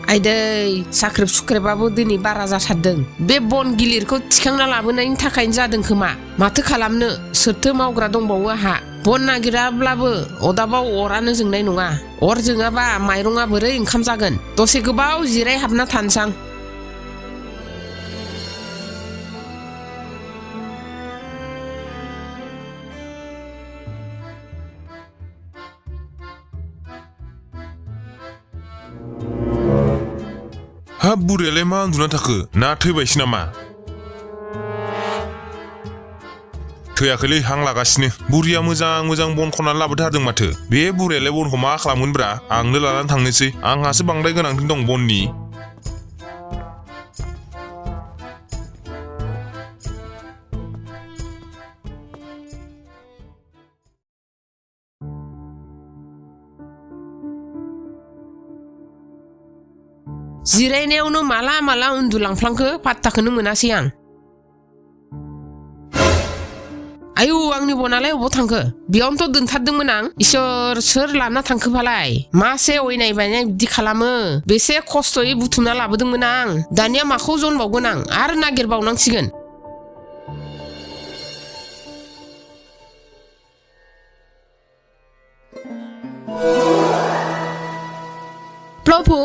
आइदै साख्रेब सुख्रेबाबो दिनै बारा जाथारदों बे बन गिलिरखौ थिखांना लाबोनायनि थाखायनो जादों खोमा माथो खालामनो सोरथो मावग्रा दंबावो आहा बन नागिराब्लाबो अदाबाव अरानो जोंनाय नङा अर जोङाबा माइरङा बोरै ओंखाम जागोन दसे गोबाव जिराय हाबना थानसां हाब बुरियालाय मा उन्दुना थाखो ना थैबायसो नामा थैयाखैलै हां लागासिनो बुरिया मोजां बन खननानै लाबोथारदों माथो बे बुरियालाय बनखौ मा खालामगोनब्रा आंनो लानानै थांनोसै आंहासो बांद्राय गोनांथि दं बननि जिरायनायावनो माला उन्दुलांफ्लांखो पात्ताखौनो मोनासै आं आयु आंनि बनालाय अबाव थांखो बेयावनोथ' दोनथारदोंमोन आं इसोर सोर लाना थांखोफालाय मासे अयनाय बायनाय बिदि खालामो बेसे खस्थ'यै बुथुमना लाबोदोंमोन आं दानिया माखौ जनबावगोन आं आरो नागिरबावनांसिगोन प्रभु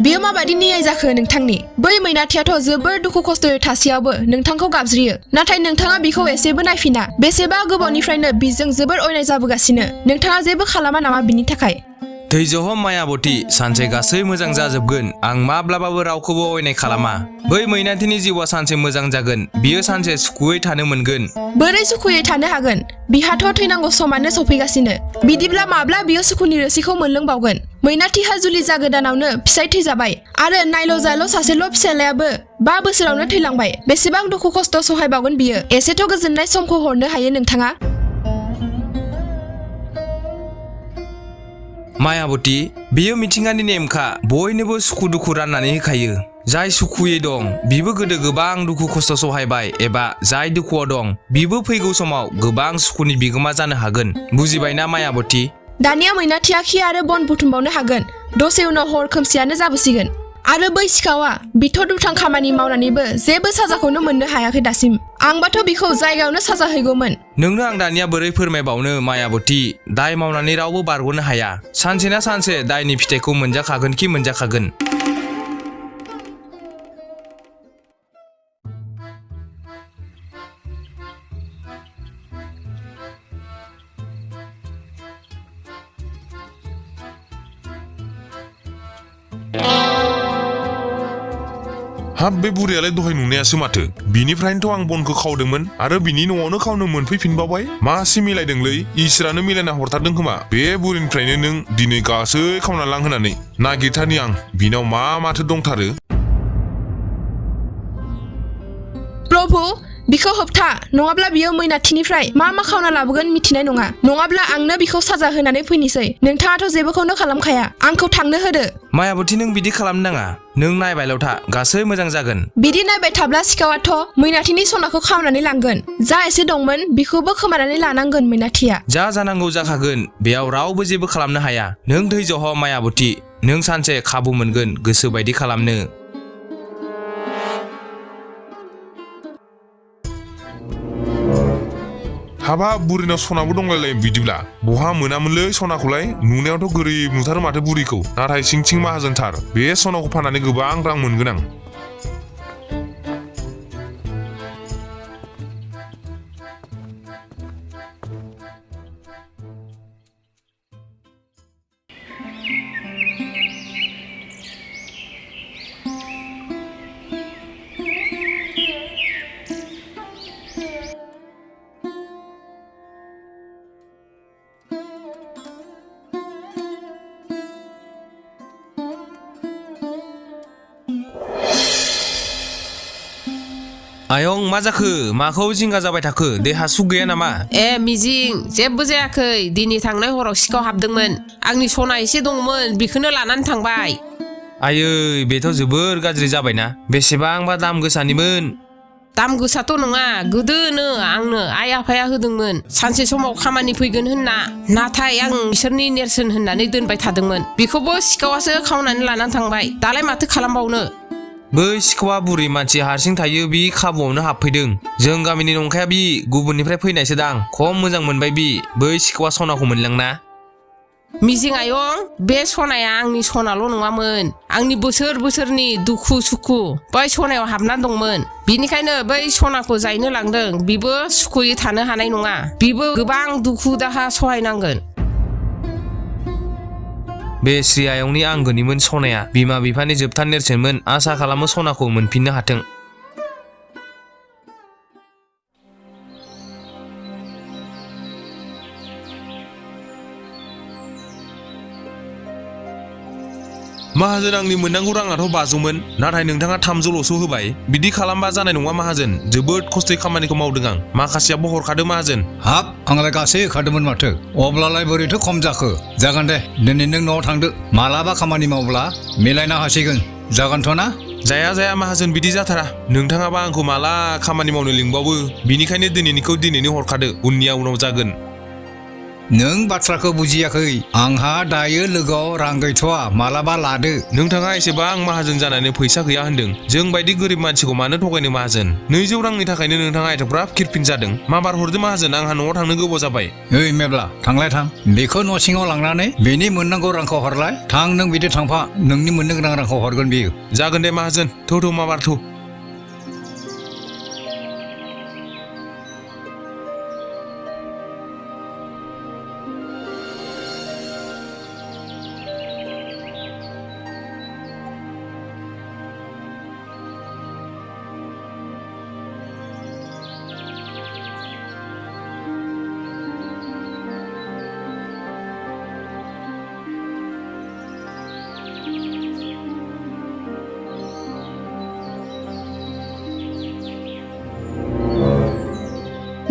बेयो माबादि न्याय जाखो नोंथांनि बै मैनाथियाथ' जोबोर दुखु खस्थ'यै थासेयावबो नोंथांखौ गाबज्रियो नाथाय नोंथाङा बिखौ एसेबो नायफिना बेसेबा गोबावनिफ्रायनो बिजों जोबोर अयनाय जाबोगासिनो नोंथाङा जेबो खालामा नामा बिनि थाखाय धैर्यह मायाबती सानसे गासै मोजां जाजोबगोन आं माब्लाबाबो रावखौबो अयनाय खालामा बै मैनाथिनि जिउआ सानसे मोजां जागोन बियो सानसे सुखुयै थानो मोनगोन बोरै सुखुयै थानो हागोन बिहाथ' थैनांगौ समानो सफैगासिनो बिदिब्ला माब्ला बियो सुखुनि रोसिखौ मोनलोंबावगोन मैनाथिहा जुलि जागोदानावनो फिसाय थैजाबाय आरो नायल' जाल' सासेल' फिसालायाबो 5 बोसोरावनो थैलांबाय बेसेबां दुखु खस्थ' सहायबावगोन बियो एसेथ' गोजोननाय समखौ हरनो हायो नोंथाङा मायाबती बियो मिथिंगानि नेमखा बयनोबो सुखु दुखु राननानै होखायो जाय सुखुयै दं बिबो गोदो गोबां दुखु खस्थ' सहायबाय एबा जाय दुखुआव दं बिबो फैगौ समाव गोबां सुखुनि बिगोमा जानो हागोन बुजिबायना मायाबती दानिया मैनाथिया खि आरो बन बुथुमबावनो हागोन दसे उनाव हर खोमसियानो जाबोसिगोन आरो बै सिखावा बिथ' दुथां खामानि मावनानैबो जेबो साजाखौनो मोननो हायाखै दासिम आंबाथ' बिखौ जायगायावनो साजा हैगौमोन नोंनो आं दानिया बोरै फोरमायबावनो मायाबती दाय मावनानै रावबो बारग'नो हाया सानसे ना सानसे दायनि फिथाइखौ मोनजाखागोन खि मोनजाखागोन हाब बे बुरियालाय दहाय नुनायासो माथो बिनिफ्रायनोथ' आं बनखौ खावदोंमोन आरो बिनि न'आवनो खावनो मोनफैफिनबावबाय मासे मिलायदोंलै इसोरानो मिलायना हरथारदों खोमा बे बुरिनिफ्रायनो नों दिनै गासै खावना लांहोनानै नागिरथारनि आं बिनाव मा माथो दंथारो प्रभु बिखौ होबथा नङाब्ला बियो मैनाथिनिफ्राय मा खावना लाबोगोन मिथिनाय नङा नङाब्ला आंनो बिखौ साजा होनानै फैनोसै नोंथाङाथ' जेबोखौनो खालामखाया आंखौ थांनो होदो मायाबती नों बिदि खालामनो नाङा नों नायबायल' था गासै मोजां जागोन बिदि नायबाय थाब्ला सिखावाथ' मैनाथिनि सनाखौ खावनानै लांगोन जा एसे दंमोन बिखौबो खोमानानै लानांगोन मैनाथिया जा जानांगौ जाखागोन बेयाव रावबो जेबो खालामनो हाया नों धैर्यह मायाबती नों सानसे खाबु मोनगोन गोसो बायदि खालामनो हाबा बुरिनाव सनाबो दंलायलाय बिदिब्ला बहा मोनामोनलै सनाखौलाय नुनायावथ' गोरिब नुथारो माथो बुरिखौ नाथाय सिं माहाजोनथार बे सनाखौ फाननानै गोबां रां मोनगोन आं आयं मा जाखो माखौ जिंगा जाबाय थाखो देहा सुख गैया नामा ए मिजिं जेबो जायाखै दिनै थांनाय हराव सिखाव हाबदोंमोन आंनि सना एसे दंमोन बेखौनो लानानै थांबाय आयै बेथ' जोबोर गाज्रि जाबायना बेसेबांबा दाम गोसानिमोन दाम गोसाथ' नङा गोदोनो आंनो आइ आफाया होदोंमोन सानसे समाव खामानि फैगोन होनना नाथाय आं बिसोरनि नेरसोन होननानै दोनबाय थादोंमोन बेखौबो सिखावासो खावनानै लानानै थांबाय दालाय माथो खालामबावनो बै सिखावा बुरै मानसि हारसिं थायो बि खाबुआवनो हाबफैदों जों गामिनि नंखाया बि गुबुननिफ्राय फैनायसो दां खम मोजां मोनबाय बि बै सिखावा सनाखौ मोनलांना मिजिं आयं बे सनाया आंनि सनाल' नङामोन आंनि बोसोर बोसोरनि दुखु सुखु बै सनायाव हाबना दंमोन बिनिखायनो बै सनाखौ जायनो लांदों बिबो सुखुयै थानो हानाय नङा बिबो गोबां दुखु दाहा सहायनांगोन बे श्री आयंनि आंगोनिमोन सनाया बिमा बिफानि जोबथा नेरसोनमोन आसा खालामो सनाखौ मोनफिननो हाथों माहाजोन आंनि मोननांगौ राङाथ' 500मोन नाथाय नोंथाङा 300ल'सो होबाय बिदि खालामबा जानाय नङा माहाजोन जोबोद खस्थ'यै खामानिखौ मावदों आं माखासेयाबो हरखादों माहाजोन हाब आंलाय गासै होखादोंमोन माथो अब्लालाय बोरैथो खम जाखो जागोन दे दिनै नों न'आव थांदो मालाबा खामानि मावब्ला मिलायनो हासिगोन जागोनथ' ना जाया माहाजोन बिदि जाथारा नोंथाङाबा आंखौ माला खामानि मावनो लिंबावो बिनिखायनो दिनैनिखौ दिनैनो हरखादो उननिया उनाव जागोन नों बाथ्राखौ बुजियाखै आंहा दायो लोगोआव रां गैथ'वा मालाबा लादो नोंथाङा एसेबां माहाजोन जानानै फैसा गैया होनदों जों बायदि गोरिब मानसिखौ मानो थगायनो माहाजोन 200 रांनि थाखायनो नोंथाङा एथ'ग्राब खिरफिन जादों माबार हरदो माहाजोन आंहा न'आव थांनो गोबाव जाबाय ओइ मेब्ला थांलाय थां बेखौ न' सिङाव लांनानै बेनि मोननांगौ रांखौ हरलाय थां नों बिदि थांफा नोंनि मोननो गोनां रांखौ हरगोन बियो जागोन दे माहाजोन थौ माबार थौ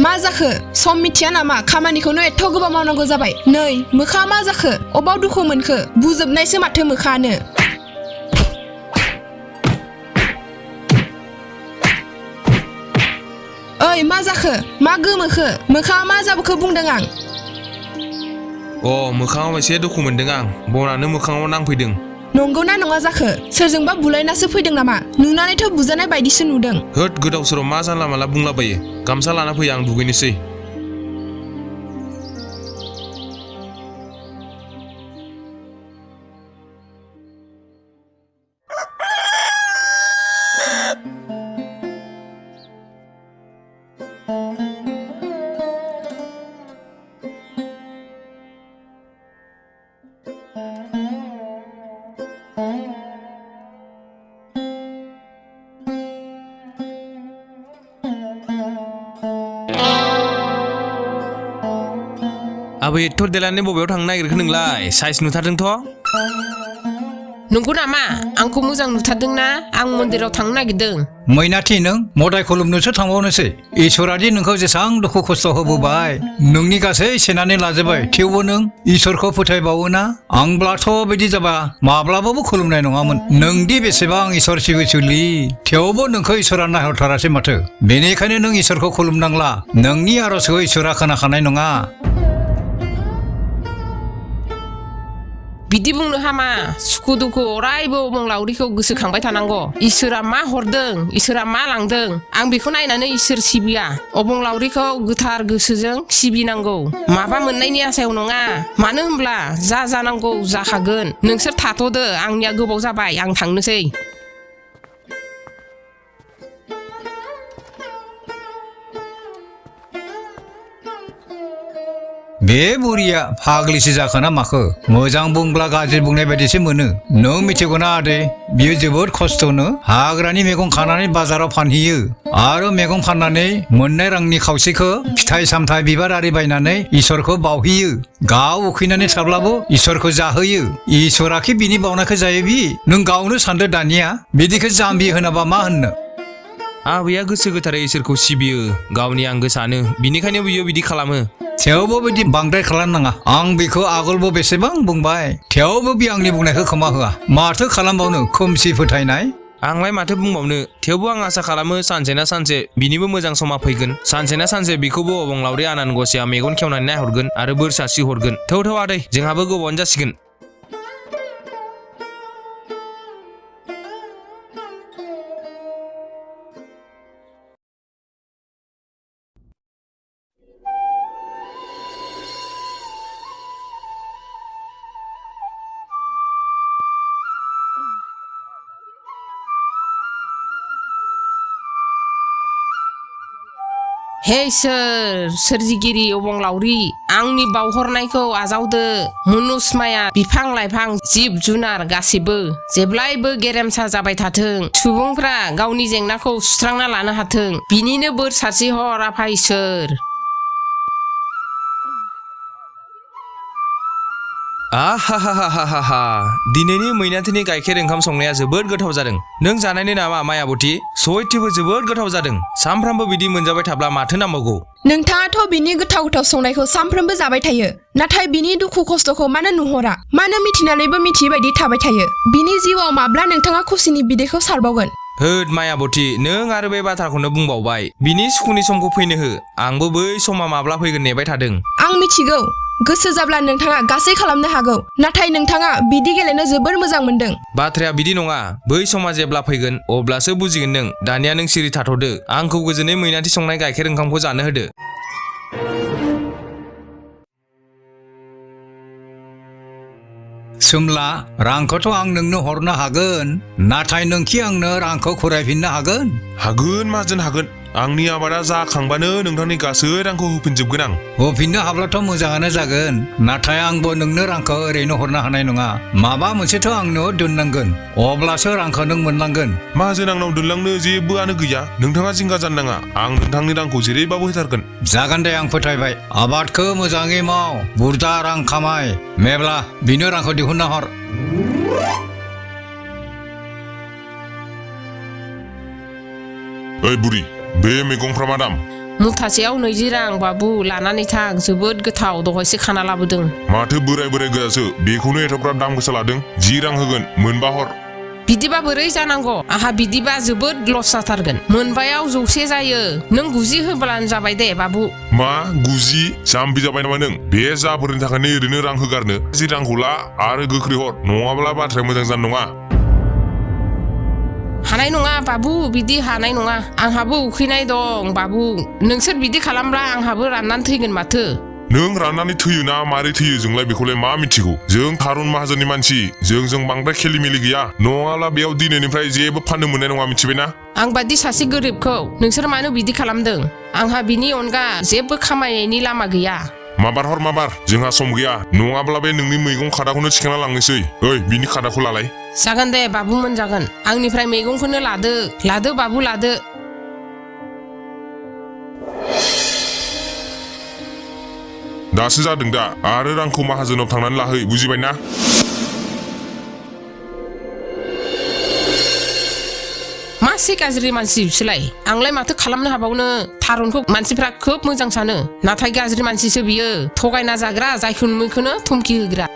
मा जाखो सम मिथिया नामा खामानिखौनो एथ' गोबाव मावनांगौ जाबाय नै मोखा मा जाखो अबाव दुखु मोनखो बुजोबनायसो माथो मोखानो ओइ मा जाखो मा गोमोखो मोखाङा मा जाबोखो बुंदों आं मोखाङाव एसे दुखु मोनदों आं बनानो मोखाङाव नांफैदों नंगौना नङा जाखो सोरजोंबा बुलायनासो फैदों नामा नुनानैथ' बुजानाय बायदिसो नुदों होद गोदाव सोराव मा जानला माला बुंलाबायो गामसा लाना फै आं दुगैनोसै आबै एथ' देलानि बबेयाव थांनो नागिरखो नोंलाय साइज नुथारदोंथ' नंगौ नामा आंखौ मोजां नुथारदोंना आं मन्दिराव थांनो नागिरदों मैनाथि नों मोदाय खुलुमनोसो थांबावनोसै इसोरादि नोंखौ जेसां दुखु खस्थ' होबोबाय नोंनि गासै सेनानै लाजोबबाय थेवबो नों इसोरखौ फोथायबावोना आंब्लाथ' बिदि जाबा माब्लाबाबो खुलुमनाय नङामोन नोंदि बेसेबां इसोर सिबिसुलि थेवबो नोंखौ इसोरा नायहरथारासै माथो बेनिखायनो नों इसोरखौ खुलुमनांला नोंनि आर'जखौ इसोरा खोनाखानाय नङा बिदि बुंनो हामा सुखु दुखु अरायबो अबंलावरिखौ गोसोखांबाय थानांगौ इसोरा मा हरदों इसोरा मा लांदों आं बेखौ नायनानै इसोर सिबिया अबंलावरिखौ गोथार गोसोजों सिबिनांगौ माबा मोननायनि आसायाव नङा मानो होनब्ला जा जानांगौ जाखागोन नोंसोर थाथ'दो आंनिया गोबाव जाबाय आं थांनोसै बे बुरिया फाग्लिसो जाखोना माखो मोजां बुंब्ला गाज्रि बुंनाय बायदिसो मोनो नों मिथिगौना आदै बियो जोबोद खस्थ'नो हाग्रानि मैगं खानानै बाजाराव फानहैयो आरो मैगं फाननानै मोननाय रांनि खावसेखौ फिथाइ सामथाइ बिबार आरि बायनानै इसोरखौ बावहैयो गाव उखैनानै थाब्लाबो इसोरखौ जाहोयो इसोराखि बिनि बावनायखौ जायो बि नों गावनो सानदो दानिया बिदिखौ जाम्बि होनाबा मा होननो आबैया गोसो गोथारै इसोरखौ सिबियो गावनि आंगो सानो बिनिखायनो बियो बिदि खालामो थेवबो बिदि बांद्राय खालामनाङा आं बेखौ आगोलबो बेसेबां बुंबाय थेवबो बि आंनि बुंनायखौ खोमा होआ माथो खालामबावनो खोमसि फोथायनाय आंलाय माथो बुंबावनो थेवबो आं आसा खालामो सानसे ना सानसे बिनिबो मोजां समा फैगोन सानसे ना सानसे बिखौबो अबंलावरि आनान गसाइया मेगन खेवनानै नायहरगोन आरो बोर सारस्रि हरगोन थौ आदै जोंहाबो गोबावानो जासिगोन हे इसोर सोरजिगिरि अबंलावरि आंनि बावहरनायखौ आजावदो मुनुसमाया बिफां लाइफां जिब जुनार गासिबो जेब्लायबो गेरेमसा जाबाय थाथों सुबुंफ्रा गावनि जेंनाखौ सुस्रांना लानो हाथों बिनिनो बोर सारस्रि हर आफा इसोर आहाहाहाहाहा दिनैनि मैनाथिनि गाइखेर ओंखाम संनाया जोबोद गोथाव जादों नों जानायनि नामा मायाबती सयथिबो जोबोद गोथाव जादों सामफ्रामबो बिदि मोनजाबाय थाब्ला माथो नांबावगौ नोंथाङाथ' बिनि गोथाव गोथाव संनायखौ सामफ्रोमबो जाबाय थायो नाथाय बिनि दुखु खस्थ'खौ मानो नुहरा मानो मिथिनानैबो मिथियै बायदि थाबाय थायो बिनि जिउआव माब्ला नोंथाङा खुसिनि बिदैखौ सारबावगोन होद मायाबती नों आरो बे बाथ्राखौनो बुंबावबाय बिनि सुखुनि समखौ फैनो हो आंबो बै समा माब्ला फैगोन नेबाय थादों आं मिथिगौ गोसो जाब्ला नोंथाङा गासै खालामनो हागौ नाथाय नोंथाङा बिदि गेलेनो जोबोर मोजां मोनदों बाथ्राया बिदि नङा बै समा जेब्ला फैगोन अब्लासो बुजिगोन नों दानिया नों सिरि थाथ'दो आंखौ गोजोनै मैनाथि संनाय गाइखेर ओंखामखौ जानो होदो सोमला रांखौथ' आं नोंनो हरनो हागोन नाथाय नोंखि आंनो रांखौ खुरायफिननो हागोन हागोन माहाजोन हागोन आंनि आबादा जाखांबानो नोंथांनि गासै रांखौ होफिनजोबगोन आं होफिननो हाब्लाथ' मोजाङानो जागोन नाथाय आंबो नोंनो रांखौ ओरैनो हरनो हानाय नङा माबा मोनसेथ' आंनो दोननांगोन अब्लासो रांखौ नों मोनलांगोन माहाजोन आंनाव दोनलांनो जेबोआनो गैया नोंथाङा जिंगा जानो नाङा आं नोंथांनि रांखौ जेरैबाबो होथारगोन जागोन दे आं फोथायबाय आबादखौ मोजाङै माव बुरजा रां खामाय मेब्ला बिनो रांखौ दिहुनना हर ओइ बुरि बे मैगंफ्रा मा दाम मुथासेयाव 20 रां बाबु लानानै थां जोबोद गोथाव दहायसो खाना लाबोदों माथो बोराय गोजासो बेखौनो एथ'ग्राब दाम गोसा लादों 10 रां होगोन मोनबा हर बिदिबा बोरै जानांगौ आहा बिदिबा जोबोद लस जाथारगोन मोनबायाव 100 जायो नों 90 होब्लानो जाबाय दे बाबु मा 90 जाम्बि जाबाय नामा नों बे जाबोरनि थाखायनो ओरैनो रां होगारनो 10 रांखौ ला आरो गोख्रै हर नङाब्ला बाथ्राया मोजां जानाय नङा हानाय नङा बाबु बिदि हानाय नङा आंहाबो उखैनाय दं बाबु नोंसोर बिदि खालामब्ला आंहाबो राननानै थैगोन माथो नों राननानै थैयो ना मारै थैयो जोंलाय बेखौलाय मा मिथिगौ जों थारुन माहाजोननि मानसि जों बांद्राय खेलिमेलि गैया नङाब्ला बेयाव दिनैनिफ्राय जेबो फाननो मोननाय नङा मिथिबायना आं बादि सासे गोरिबखौ नोंसोर मानो बिदि खालामदों आंहा बिनि अनगा जेबो खामायनायनि लामा गैया माबार हर माबार जोंहा सम गैया नङाब्ला बे नोंनि मैगं खादाखौनो थिखांना लांनोसै ओइ बिनि खादाखौ लालाय जागोन दे बाबु मोनजागोन आंनिफ्राय मैगंखौनो लादो बाबु लादो दासो जादों दा आरो रांखौ माहाजोनाव थांनानै लाहै बुजिबायना मासे गाज्रि मानसि बिसोरलाय आंलाय माथो खालामनो हाबावनो थारुनखौ मानसिफ्रा खोब मोजां सानो नाथाय गाज्रि मानसिसो बियो थगायना जाग्रा जायखौ नुयैखौनो धमकी होग्रा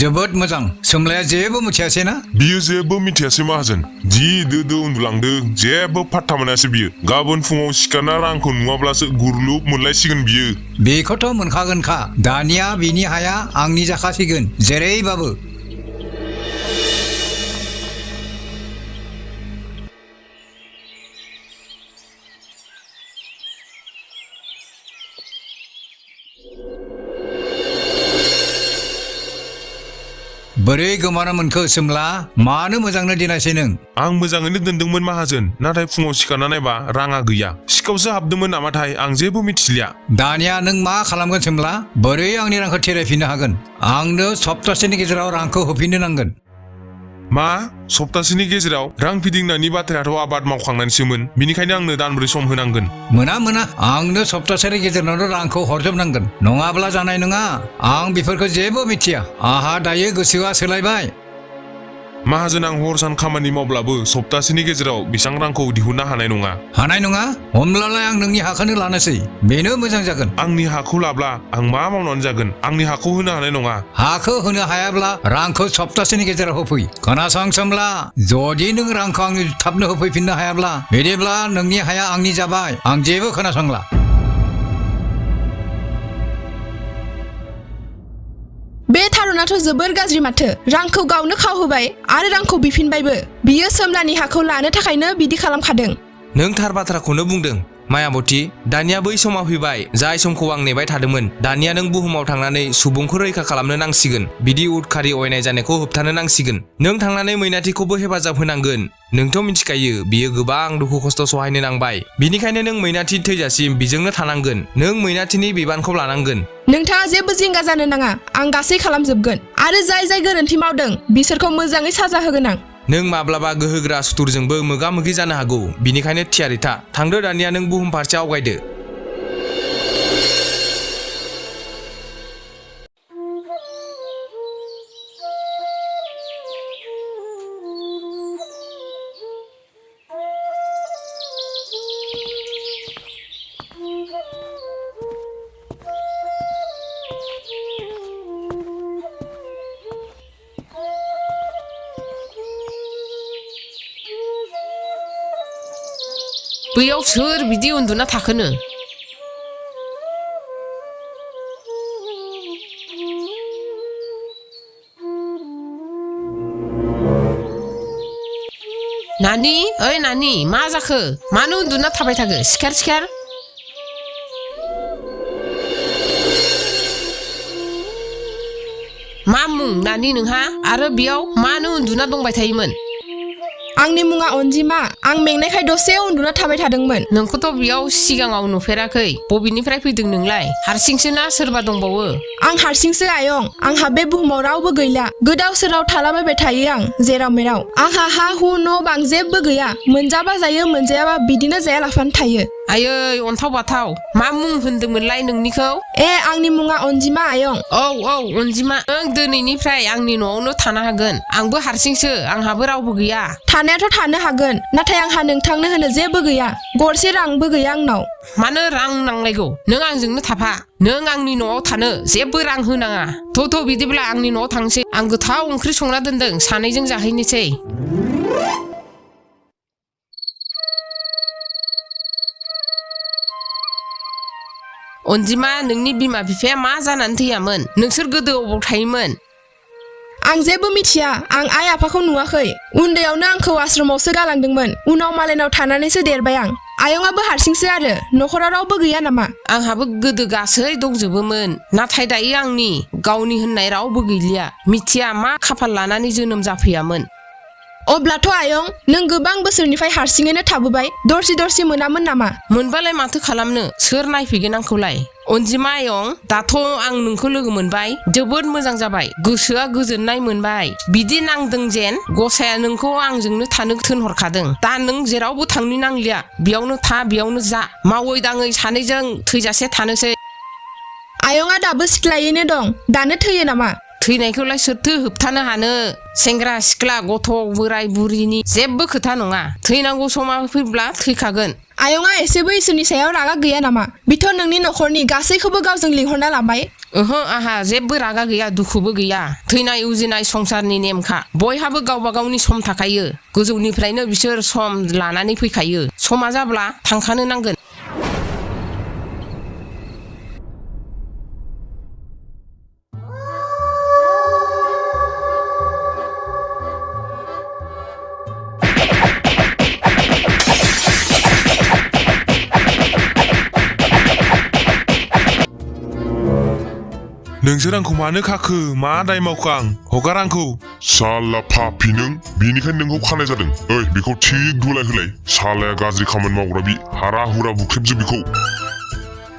जोबोद मोजां सोमलाया जेबो मिथियासै ना बियो जेबो मिथियासै माहाजोन जि दो उन्दुलांदों जेबो पात्ता मोनासै बियो गाबोन फुङाव सिखारना रांखौ नुवाब्लासो गुरलुब मोनलायसिगोन बियो बेखौथ' मोनखागोनखा दानिया बिनि हाया आंनि जाखासिगोन जेरैबाबो बोरै गोमाना मोनखो सोमला मानो मोजांनो दिनासै नों आं मोजाङैनो दोनदोंमोन माहाजोन नाथाय फुङाव सिखारना नायबा राङा गैया सिखावसो हाबदोंमोन नामाथाय आं जेबो मिथिलिया दानिया नों मा खालामगोन सोमला बोरै आंनि रांखौ थेरायफिननो हागोन आंनो सप्तासेनि गेजेराव रांखौ होफिननो नांगोन मा सप्तासेनि गेजेराव रां फिदिंनायनि बाथ्रायाथ' आबाद मावखांनानैसोमोन बिनिखायनो आंनो दानब्रै सम होनांगोन मोना आंनो सप्तासेनि गेजेरावनो रांखौ हरजोबनांगोन नङाब्ला जानाय नङा आं बेफोरखौ जेबो मिथिया आहा दायो गोसोआ सोलायबाय माहाजोन आं हर सान खामानि मावब्लाबो सप्तासेनि गेजेराव बेसां रांखौ दिहुननो हानाय नङा होमब्लालाय आं नोंनि हाखौनो लानोसै बेनो मोजां जागोन आंनि हाखौ लाब्ला आं मा मावनानै जागोन आंनि हाखौ होनो हानाय नङा हाखौ होनो हायाब्ला रांखौ सप्तासेनि गेजेराव होफै खोनासंसोमब्ला जुदि नों रांखौ आंनो थाबनो होफैफिननो हायाब्ला बिदिब्ला नोंनि हाया आंनि जाबाय आं जेबो खोनासंला बे थारुनाथ' जोबोर गाज्रि माथो रांखौ गावनो खावहोबाय आरो रांखौ बिफिनबायबो बियो सोमलानि हाखौ लानो थाखायनो बिदि खालामखादों नों थार बाथ्राखौनो बुंदों मायाबती दानिया बै समा फैबाय जाय समखौ आं नेबाय थादोंमोन दानिया नों बुहुमाव थांनानै सुबुंखौ रैखा खालामनो नांसिगोन बिदि उदखारि अयनाय जानायखौ होबथानो नांसिगोन नों थांनानै मैनाथिखौबो हेफाजाब होनांगोन नोंथ' मिथिखायो बियो गोबां दुखु खस्थ' सहायनो नांबाय बिनिखायनो नों मैनाथि थैजासिम बिजोंनो थानांगोन नों मैनाथिनि बिबानखौ लानांगोन नोंथाङा जेबो जिंगा जानो नाङा आं गासै खालामजोबगोन आरो जाय गोरोन्थि मावदों बिसोरखौ मोजाङै साजा होगोन आं नों माब्लाबा गोहोग्रा सुथुरजोंबो मोगा मोगि जानो हागौ बिनिखायनो थियारि था थांदो दानिया नों बुहुम फारसे आवगायदो बैयाव सोर बिदि उन्दुना थाखोनो नानि ओइ नानि मा जाखो मानो उन्दुना थाबाय थाखो सिखार मा मुं नानि नोंहा आरो बेयाव मानो उन्दुना दंबाय थायोमोन आंनि मुङा अनजिमा आं मेंनायखाय दसे उन्दुना थाबाय थादोंमोन नोंखौथ' बेयाव सिगाङाव नुफेराखै बबेनिफ्राय फैदों नोंलाय हारसिंसो ना सोरबा दंबावो आं हारसिंसो आयं आंहा बे बुहुमाव रावबो गैला गोदाव सोराव थालाबायबाय थायो आं जेराव मेराव आंहा हा हु न' बां जेबो गैया मोनजाबा जायो मोनजायाबा बिदिनो जायालाफानो थायो आयै अन्थाव बाथाव मा मुं होनदोंमोनलाय नोंनिखौ आंनि मुङा अनजिमा आयं औ अनजिमा नों दिनैनिफ्राय आंनि न'आवनो थानो हागोन आंबो हारसिंसो आंहाबो रावबो गैया थानायाथ' थानो हागोन नाथाय आंहा नोंथांनो होनो जेबो गैया गरसे रांबो गैया आंनाव मानो रां नांलायगौ नों आंजोंनो थाफा नों आंनि न'आव थानो जेबो रां होनाङा थ' बिदिब्ला आंनि न'आव थांसै आं गोथाव ओंख्रि संना दोनदों सानैजों जाहैनोसै अनजिमा नोंनि बिमा बिफाया मा जानानै थैयामोन नोंसोर गोदो अबाव थायोमोन आं जेबो मिथिया आं आइ आफाखौ नुवाखै उन्दैयावनो आंखौ आश्रमावसो गालांदोंमोन उनाव मालायनाव थानानैसो देरबाय आं आयंआबो हारसिंसो आरो न'खराव रावबो गैया नामा आंहाबो गोदो गासै दंजोबोमोन नाथाय दायो आंनि गावनि होननाय रावबो गैलिया मिथिया मा खाफाल लानानै जोनोम जाफैयामोन अब्लाथ' आयं नों गोबां बोसोरनिफ्राय हारसिङैनो थाबोबाय दरसि मोनामोन नामा मोनबालाय माथो खालामनो सोर नायफैगोन आंखौलाय अनजिमा आयं दाथ' आं नोंखौ लोगो मोनबाय जोबोद मोजां जाबाय गोसोआ गोजोननाय मोनबाय बिदि नांदों जेन गसाया नोंखौ आंजोंनो थानो थोनहरखादों दा नों जेरावबो थांनो नांलिया बेयावनो था बेयावनो जा मावै दाङै सानैजों थैजासे थानोसै आयंआ दाबो सिख्लायैनो दं दानो थैयो नामा थैनायखौलाय सोरथो होबथानो हानो सेंग्रा सिख्ला गथ' बोराय बुरिनि जेबो खोथा नङा थैनांगौ समा फैब्ला थैखागोन आयंआ एसेबो इसोरनि सायाव रागा गैया नामा बिथ' नोंनि न'खरनि गासैखौबो गावजों लिंहरना लाबाय ओहो आहा जेबो रागा गैया दुखुबो गैया थैनाय उजिनाय संसारनि नेमखा बयहाबो गावबा गावनि सम थाखायो गोजौनिफ्रायनो बिसोर सम लानानै फैखायो समा जाब्ला थांखानो नांगोन नोंसोर आंखौ मानो खाखो मा दाय मावखो आं हगार आंखौ साला पापि नों बेनिखायनो नोंखौ खानाय जादों ओइ बेखौ थिग दुलाय होलाय सालाया गाज्रि खामानि मावग्रा बि हारा हुरा बुख्रेबजोब बेखौ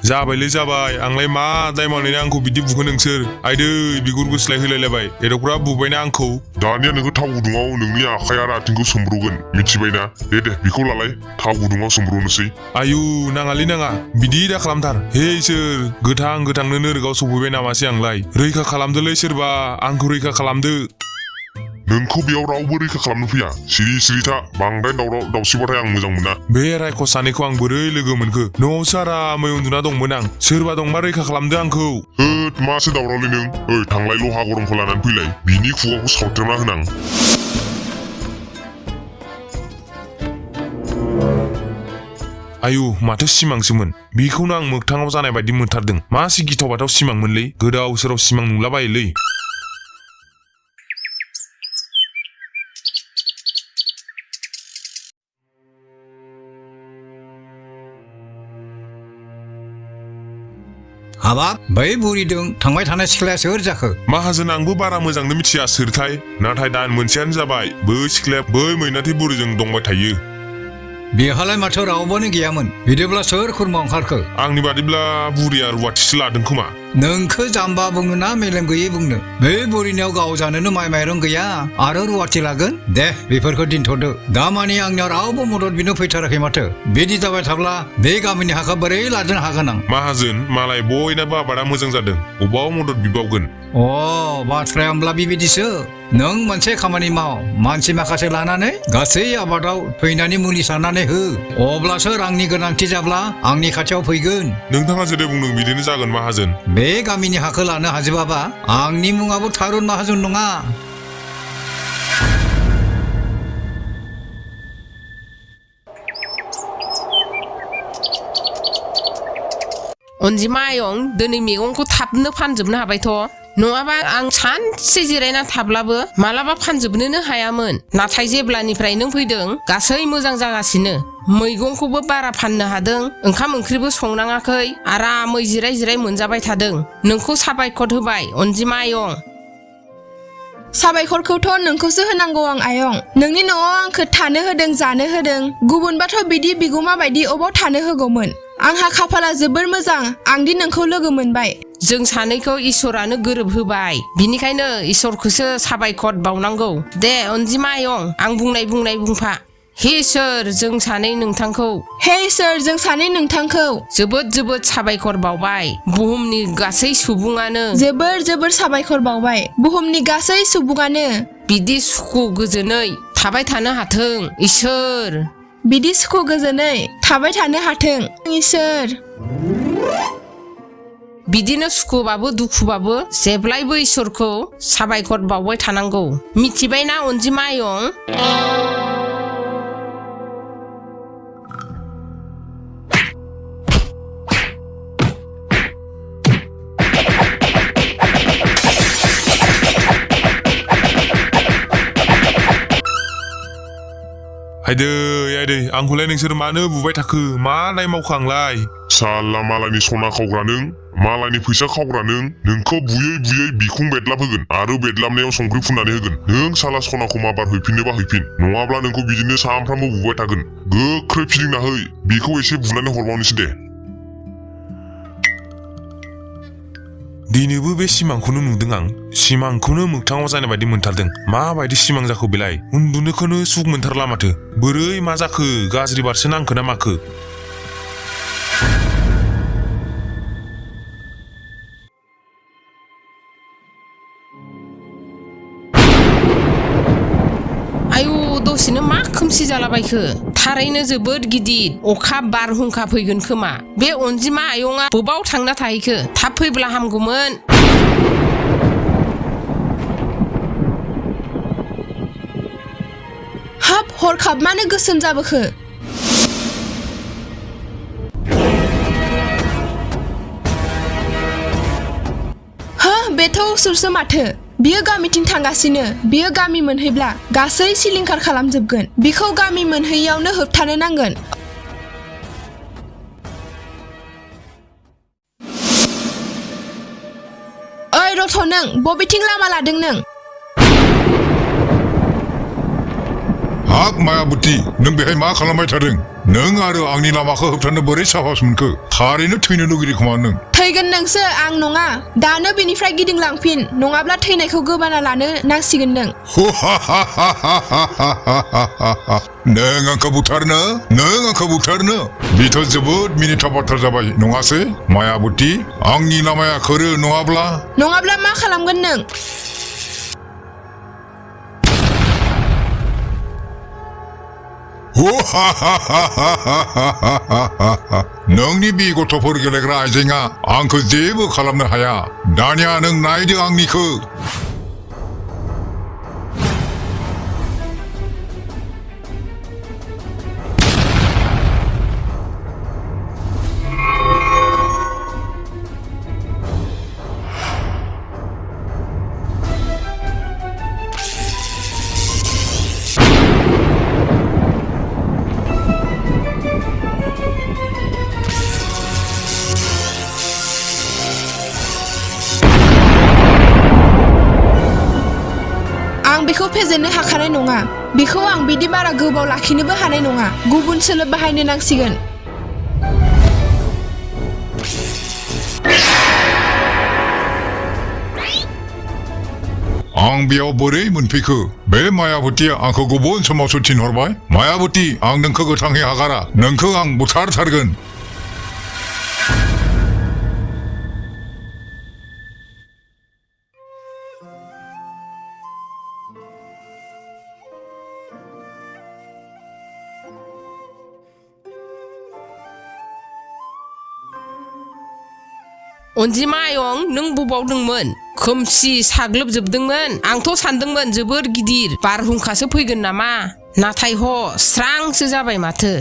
जाबायलै जाबाय आंलाय मा दाय मावनानै आंखौ बिदि बुखो नोंसोर आइदै बिगुर गुस्लाय होलायलायबाय एर'ग्रा बुबायना आंखौ दानिया नोङो थाव गुदुङाव नोंनि आखाइ आरो आथिंखौ सोमब्रगोन मिथिबायना दे बेखौ लालाय थाव गुदुङाव सोमब्रनोसै आयु नाङालै नाङा बिदि दा खालामथार हे इसोर गोथांनो नोरगाव सफैबाय नामासै आंलाय रैखा खालामदोलै सोरबा आंखौ रैखा खालामदो नोंखौ बेयाव रावबो रैखा खालामनो फैया सिरि था बांद्राय दावराव दावसिबाथाय आं मोजां मोना बे रायखस सानैखौ आं बोरै लोगो मोनखो न'आवसो आरामै उन्दुना दंमोन आं सोरबा दंबा रैखा खालामदो आंखौ होद मासो दावरावलै नों ओइ थांलाय लहा गरमखौ लानानै फैलाय बिनि खुगाखौ सावथ्रेमना होनां आयु माथो सिमांसोमोन बेखौनो आं मोगथाङाव जानाय बायदि मोनथारदों मासे गिथाव बाथाव सिमांमोनलै गोदाव सोराव सिमां नुलाबायोलै हाबाब बै बुरिदों थांबाय थानाय सिख्लाया सोर जाखो माहाजोन आंबो बारा मोजांनो मिथिया सोरथाय नाथाय दान मोनसेयानो जाबाय बै सिख्लाया बै मैनाथि बुरिजों दंबाय थायो बेहालाय माथो रावबोनो गैयामोन बिदिब्ला सोर खुरमा ओंखारखो आंनि बादिब्ला बुरिया रुवाथिसो लादों खोमा नोंखो जाम्बा बुंनो ना मेलेम गैयै बुंनो बे बुरिनियाव गाव जानोनो माइ माइरं गैया आरो रुवाथि लागोन दे बेफोरखौ दिनथ'दो दामानि आंनियाव रावबो मदद बिनो फैथाराखै माथो बिदि जाबाय थाब्ला बे गामिनि हाखौ बोरै लादेरनो हागोन आं माहाजोन मालाय बयनाबो आबादा मोजां जादों अबाव मदद बिबावगोन अ बाथ्राया होमब्ला बिबायदिसो नों मोनसे खामानि माव मानसि माखासे लानानै गासै आबादाव थैनायनि मुलि सारनानै हो अब्लासो रांनि गोनांथि जाब्ला आंनि खाथियाव फैगोन नोंथाङा जेरै बुंदों बिदिनो जागोन माहाजोन बे गामिनि हाखौ लानो हाजोबाबा आंनि मुङाबो थारुन माहाजोन नङा अनजिमा आयं दिनै मैगंखौ थाबनो फानजोबनो हाबायथ' नङाबा आं सानसे जिरायना थाब्लाबो मालाबा फानजोबनोनो हायामोन नाथाय जेब्लानिफ्राय नों फैदों गासै मोजां जागासिनो मैगंखौबो बारा फाननो हादों ओंखाम ओंख्रिबो संनाङाखै आरामै जिराय मोनजाबाय थादों नोंखौ साबायखर होबाय अनजिमा आयं साबायखरखौथ' नोंखौसो होनांगौ आं आयं नोंनि न'आव आंखौ थानो होदों जानो होदों गुबुनबाथ' बिदि बिगुमा बायदि अबाव थानो होगौमोन आंहा खाफाला जोबोर मोजां आंदि नोंखौ लोगो मोनबाय जों सानैखौ इसोरानो गोरोब होबाय बिनिखायनो इसोरखौसो साबायखर बावनांगौ दे अनजिमा आयं आं बुंनाय बुंफा हे इसोर जों सानै नोंथांखौ हे इसोर जों सानै नोंथांखौ जोबोद साबायखर बावबाय बुहुमनि गासै सुबुङानो जोबोर साबायखर बावबाय बुहुमनि गासै सुबुङानो बिदि सुखु गोजोनै थाबाय थानो हाथों इसोर बिदि सुखु गोजोनै थाबाय थानो हाथों इसोर बिदिनो सुखुबाबो दुखुबाबो जेब्लायबो इसोरखौ साबायखर बावबाय थानांगौ मिथिबायना अनजिमा आयं आयदै आंखौलाय नोंसोर मानो बुबाय थाखो मा दाय मावखो आंलाय साला मालायनि सना खावग्रा नों मालायनि फैसा खावग्रा नोंखौ बुयै बिखुं बेदलाब होगोन आरो बेदलाबनायाव संख्रि फुननानै होगोन नों साला सनाखौ माबार हैफिननोबा हैफिन नङाब्ला नोंखौ बिदिनो सानफ्रामबो बुबाय थागोन गोख्रै फिदिंना है बेखौ एसे बुनानै हरबावनोसै दे दिनैबो बे सिमांखौनो नुदों आं सिमांखौनो मोगथाङाव जानाय बायदि मोनथारदों माबायदि सिमां जाखो बेलाय उन्दुनोखौनो सुख मोनथारला माथो बोरै मा जाखो गाज्रि बारसो नांखो ना माखो आयु दसेनो मा खोमसि जालाबायखो थारैनो जोबोद गिदिर अखा बारहुंखा फैगोन खोमा बे अनजिमा आयंआ बबाव थांना थाहैखो थाब फैब्ला हामगौमोन हाब हरखाब मानो गोसोम जाबोखो हो बेथ' उसुरसो माथो बियो गामिथिं थांगासिनो बियो गामि मोनहैब्ला गासै सिलिंखार खालामजोबगोन बिखौ गामि मोनहैयावनो होबथानो नांगोन ओइ रथ' नों बबेथिं लामा लादों नों हाब मायाबुति नों बेहाय मा खालामबाय थादों नों आरो आंनि लामाखौ होबथानो बोरै साहस मोनखो थारैनो थैनो लुगैदों खोमा नों थैगोन नोंसो आं नङा दानो बेनिफ्राय गिदिंलांफिन नङाब्ला थैनायखौ गोबाना लानो नांसिगोन नों नों आंखौ बुथारनो बेथ' जोबोद मिनिथाव बाथ्रा जाबाय नङासै मायाबती आंनि लामाया खोरो नङाब्ला मा खालामगोन नों नोंनि बे गथ'फोर गेलेग्रा आइजेंआ आंखौ जेबो खालामनो हाया दानिया नों नायदो आंनिखौ आं बेखौ फेजेननो हाखानाय नङा बेखौ आं बिदि बारा गोबाव लाखिनोबो हानाय नङा गुबुन सोलो बाहायनो नांसिगोन आं बेयाव बोरै मोनफैखो बे मायाबतीया आंखौ गुबुन समावसो थिनहरबाय मायाबती आं नोंखौ गोथाङै हगारा नोंखौ आं बुथारथारगोन अनजिमा आयं नों बबाव दंमोन खोमसि साग्लोबजोबदोंमोन आंथ' सानदोंमोन जोबोर गिदिर बारहुंखासो फैगोन नामा नाथाय ह स्रांसो जाबाय माथो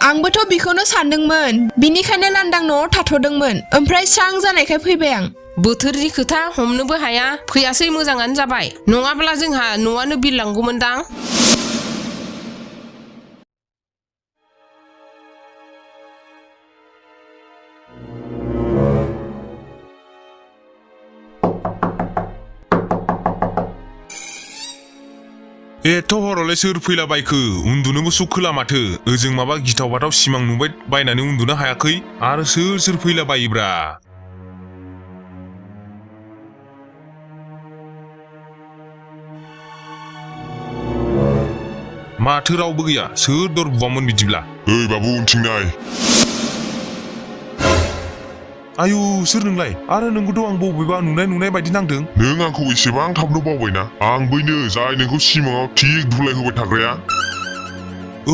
आंबोथ' बेखौनो सानदोंमोन बिनिखायनो लांदां न'आव थाथ'दोंमोन ओमफ्राय स्रां जानायखाय फैबाय आं बोथोरनि खोथा हमनोबो हाया फैयासै मोजाङानो जाबाय नङाब्ला जोंहा न'आनो बिरलांगौमोनदां एथ' हरावलाय सोर फैलाबायखो उन्दुनोबो सुख खोला माथो ओजों माबा गिथाव बाथाव सिमां नुबाय बायनानै उन्दुनो हायाखै आरो सोर फैलाबायोब्रा माथो रावबो गैया सोर दर बुवामोन बिदिब्ला ओइ बाबु उनथिं नाय आयु सोर नोंलाय आरो नोंखौथ' आं बबेबा नुनाय बायदि नांदों नों आंखौ एसेबां थाबनो बावबायना आं बैनो जाय नोंखौ सिमाङाव थिग धुलाय होबाय थाग्राया औ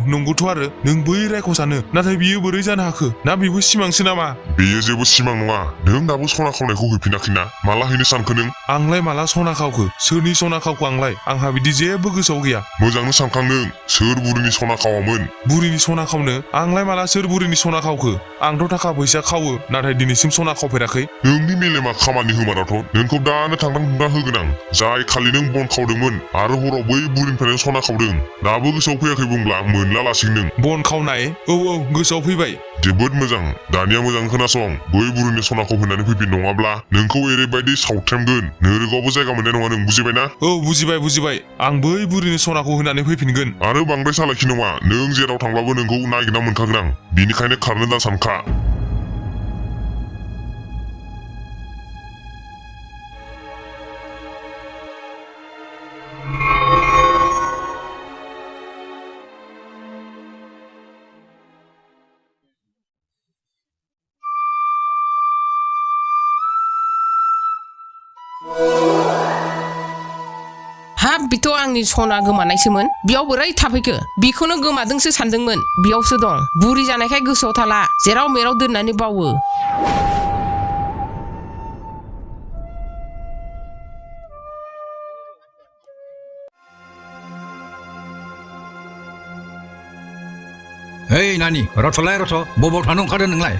नंगौथ' आरो नों बै रायखसानो नाथाय बियो बोरै जानो हाखो ना बेबो सिमांसो नामा बेयो जेबो सिमां नङा नों दाबो सना खावनायखौ हैफिनाखैना माला हैनो सानखो नों आंलाय माला सना खावखो सोरनि सना खावखो आंलाय आंहा बिदि जेबो गोसोआव गैया मोजांनो सानखांदों सोर बुरिनि सना खावामोन बुरिनि सना खावनो आंलाय माला सोर बुरिनि सना खावखो आंथ' थाखा फैसा खावो नाथाय दिनैसिम सना खावफेराखै नोंनि मेलेमा खामानि होमाराथ' नोंखौ दानो थांना होगोन आं जाय खालि नों बन खावदोंमोन आरो हराव बै बुरिनिफ्रायनो सना खावदों दाबो गोसोआव फैयाखै बुंब्ला मोनला लासिगोन नों बन खावनाय औ गोसोआव फैबाय जोबोद मोजां दानिया मोजां खोनासं बै बुरिनि सनाखौ होनानै फैफिन नङाब्ला नोंखौ ओरैबायदि सावथ्रेमगोन नोरोगावबो जायगा मोननाय नङा नों बुजिबायना औ बुजिबाय आं बै बुरिनि सनाखौ होनानै फैफिनगोन आरो बांद्राय सालाखि नङा नों जेराव थांब्लाबो नोंखौ नागिरना मोनखागोन आं बिनिखायनो खारनो दा सानखा हाब बेथ' आंनि सना गोमानायसोमोन बेयाव बोरै थाफैखो बेखौनो गोमादोंसो सानदोंमोन बेयावसो दं बुरि जानायखाय गोसोआव थाला जेराव मेराव दोननानै बावो ओइ नानि रथ' बबाव थानो ओंखारदों नोंलाय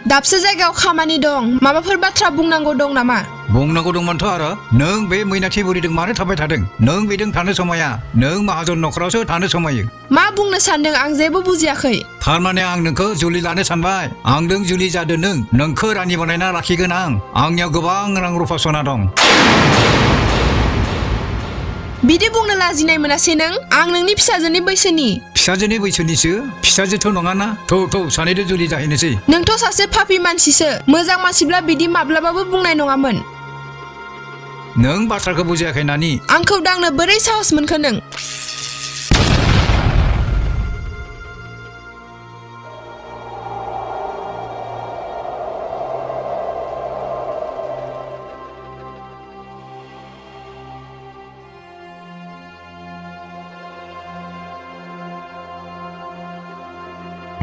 दाबसे जायगायाव खामानि दं माबाफोर बाथ्रा बुंनांगौ दं नामा बुंनांगौ दंमोनथ' आरो नों बे मैनाथि बुरिदों मानो थाबाय थादों नों बेजों थानो समाया नों माहाजन न'खरावसो थानो समायो मा बुंनो सानदों आं जेबो बुजियाखै थारमाने आं नोंखौ जुलि लानो सानबाय आंजों जुलि जादों नोंखौ रानि बानायना लाखिगोन आंनियाव गोबां रां रुफा सना दं बिदि बुंनो लाजिनाय मोनासै नों? आं नोंनि फिसाजोनि बैसोनि। फिसाजोनि बैसोनिसो फिसाजोथ' नङाना थौ सानैदो जुलि जाहैनोसै। नोंथ' सासे पापि मानसिसो। मोजां मानसिब्ला बिदि माब्लाबाबो बुंनाय नङामोन। नों बाथ्राखौ बुजियाखै नानि। आंखौ दांनो बोरै साहस मोनखो नों?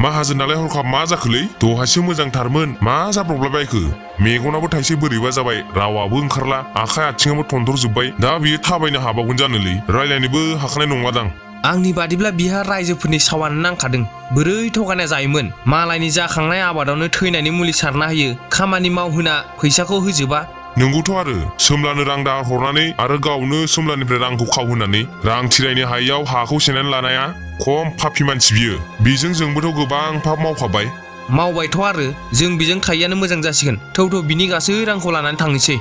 माहाजोनालाय हरखाब मा जाखोलै? दहायसो मोजांथारमोन, मा जाब्रबलाबायखो? मेगनाबो थाइसे बोरैबा जाबाय, रावाबो ओंखारला, आखाइ आथिङाबो थनथ्रजोब्बाय। दा बियो थाबायनो हाबावगोन जानोलै, रायलायनोबो हाखानाय नङादां। आंनि बादिब्ला बिहा रायजोफोरनि सावानो नांखादों। बोरै थगायना जायोमोन? मालायनि जाखांनाय आबादावनो थैनायनि मुलि सारना होयो, खामानि मावहोना फैसाखौ होजोबा। नंगौथ' आरो सोमलानो रां दाहार हरनानै आरो गावनो सोमलानिफ्राय रांखौ खावहोनानै रां थिरायनो हायियाव हाखौ सेनानै लानाया खम पापि मानसि बियो। बेजों जोंबोथ' गोबां पाप मावखाबाय। मावबायथ' आरो जों बेजों थायैयानो मोजां जासिगोन। थौ बिनि गासै रांखौ लानानै थांनोसै।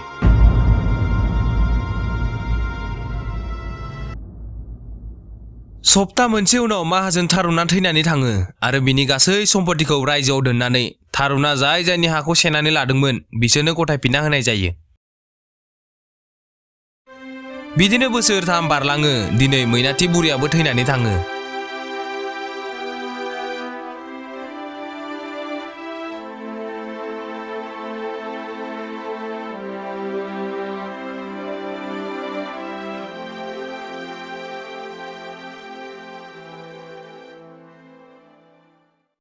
सप्ता मोनसे उनाव माहाजोन थारुना थैनानै थाङो आरो बिनि गासै सम्पतिखौ रायजोआव दोननानै थारुना जाय जायनि हाखौ सेनानै लादोंमोन बिसोरनो गथायफिनना होनाय जायो। बिदिनो बोसोरथाम बारलाङो। दिनै मैनाथि बुरियाबो थैनानै थाङो।